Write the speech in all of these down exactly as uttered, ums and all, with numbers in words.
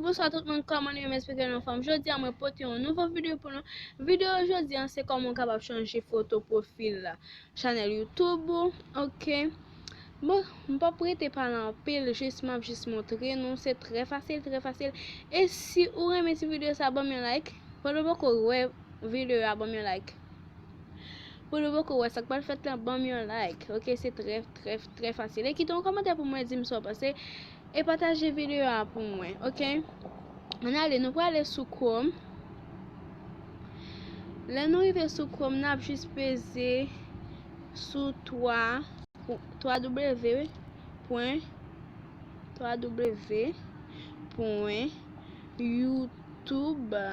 Bonswa tout moun, kòman nou ye? M espere nou anfòm. Jodi a, mwen pote yon nouvo videyo pou nou. Videyo jodi a, se kòman w kapab chanje foto pwofil la, chanèl YouTube ou. Ok. Bon, m p ap rete pale anpil, jis m ap jis montre nou. Se trè fasil, trè fasil. E si ou renmen ti videyo sa, ban m yon like. Pandan w poko wè videyo a, ban m yon like. Pou nou poko wè sa k pral fèt la, ban m yon like. Ok, se trè, trè, trè fasil. E kite yon kòmantè pou mwen, di m sa w panse. E pataje videyo a pou mwen, ok? Ann ale, nou prale sou Chrome. Lè nou rive sou Chrome, n ap jis peze sou twa, twa w, pwen, twa w, pwen youtube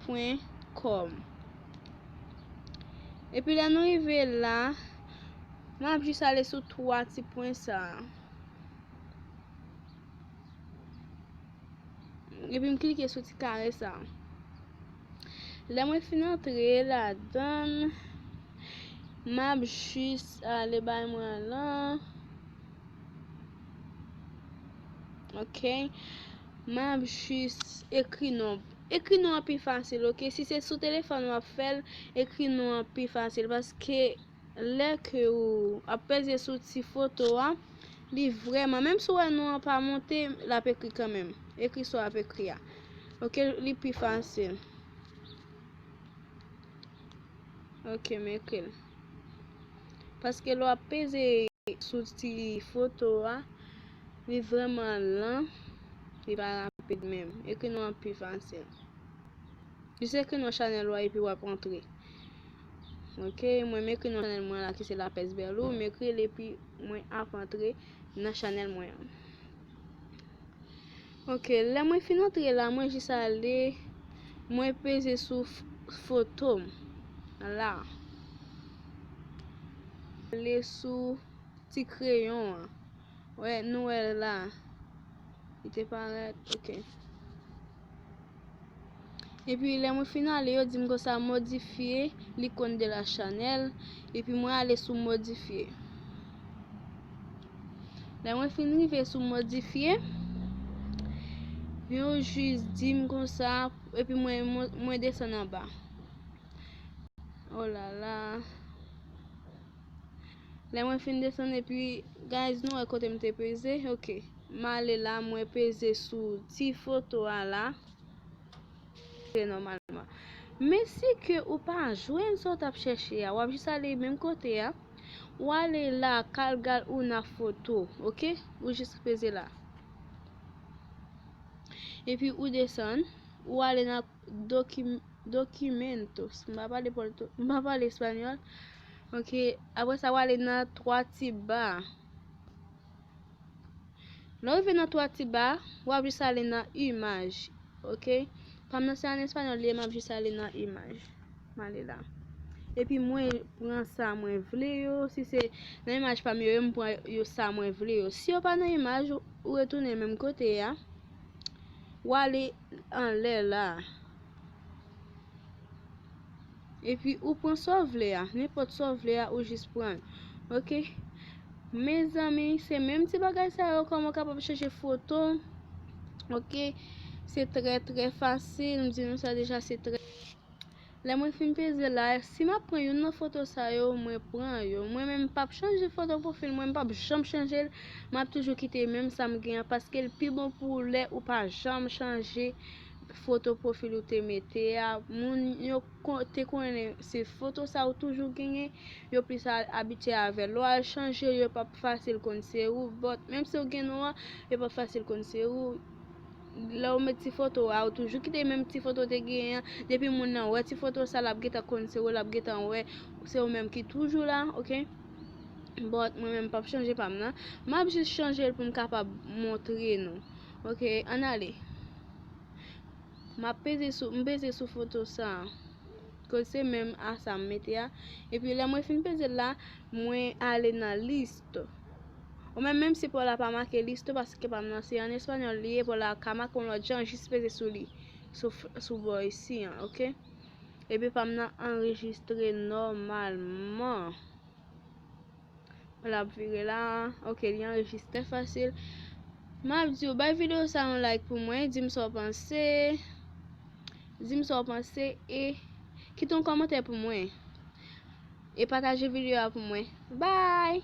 pwen com. Epi lè nou rive la, m ap jis ale sou twa ti pwen sa a. Epi m klike sou ti kare sa a. Lè mwen fin antre ladan l, m ap jis ale bay mwen lan. Ok. M ap jis ekri non. Ekri non an pi fasil, ok? Si se sou telefòn w ap fè l, ekri non an pi fasil, paske lè ke ou ap peze sou ti foto a, li vrèman, menm si w wè non an pa monte, l ap ekri kanmenm. Ekri sa w ap ekri a. Ok, li pi fasil. Ok, m ekri l. Paske lè w ap peze sou ti foto a, li vrèman lan, li pa rapid menm. Ekri non an pi fasil. Jis ekri non chanèl ou a epi w ap antre. Ok, mwen m ekri non chanèl mwen la ki se Lapès Berlou, m ekri l epi mwen ap antre nan chanèl mwen an. Ok, lè mwen fin antre la, mwen jis ale, mwen peze sou f-, foto m la. Ale sou ti kreyon an. Wè, nou wè l la. Li te parèt, ok. Epi lè mwen fin ale, yo di m konsa modifye l'icône de la channel. Epi mwen ale sou modifye. Lè mwen fin rive sou modifye, yo jis di m konsa, epi mwen, mwen, mwen desann anba. Oh la la. Lè mwen fin desann epi, guys, nou wè kote m te peze? Ok. M ale la, mwen peze sou ti foto a la. Se nòmalman. Men si ke ou pa jwenn sa w t ap chèche a, w ap jis ale menm kote a. Ou ale la, Kalgal Una Foto, ok? Ou jis peze la. Epi ou desann, ou ale nan dokim-, documentos. M pa pale pòto-, m pa pale espanyòl. Ok, apre sa, w ale nan twa ti ba. Lè w rive nan twa ti ba, w ap jis ale nan imaj. Ok? Pa m nan se an espanyòl li ye, m ap jis ale nan imaj. M ale la. Epi mwen pran sa mwen vle yo. Si se nan imaj pa m yo, yo, m pran yo sa mwen vle yo. Si yo pa nan imaj, ou, ou retounen menm kote a. W ale anlè la. Epi ou pran sa w vle a. Nenpòt sa w vle a, ou jis pran l. Ok? Mezanmi, se menm ti bagay sa yo, kòman w kapab chanje foto. Ok? Se trè, trè fasil. M di nou sa deja, se trè. Lè mwen fin peze la, si m ap pran youn nan foto sa yo, mwen pran yo. Mwen menm, m p ap chanje foto pwofil mwen, m p ap janm chanje l. M ap toujou kite menm sa m gen an, paske l pi bon pou lè ou pa janm chanje foto pwofil ou te mete a. Moun yo ko-, te konnen se foto sa ou toujou genyen, yo plis a-, abitye avè l. Lè w al chanje l, yo p ap fasil konn se ou, but menm si w gen non an, yo p ap fasil konn se ou. Lè w met ti foto a, ou toujou kite menm ti foto w te genyen an. Depi moun nan wè ti foto sa, l ap gentan konn se ou, l ap gentan wè se ou menm ki toujou la, ok? But mwen menm, m p ap chanje pa m nan. M ap jis chanje l pou m kapab montre nou. Ok, ann ale. M ap peze sou, m peze sou foto sa a. Kote se menm a sa m mete a. Epi lè mwen fin peze l la, mwen ale nan list. Ou menm, menm si pa w la pa make list, paske pa m nan se an espanyòl li ye, pa w la ka make yon lòt jan, jis peze sou li. Sou f-, sou bò isi an, ok? Epi pa m nan anrejistre nòmalman. L ap vire la. Ok, li anrejistre fasil. M ap di w, bay videyo sa yon like pou mwen, di m sa w panse. Di m sa w panse e kite yon kòmantè pou mwen. E pataje videyo a pou mwen. Bye!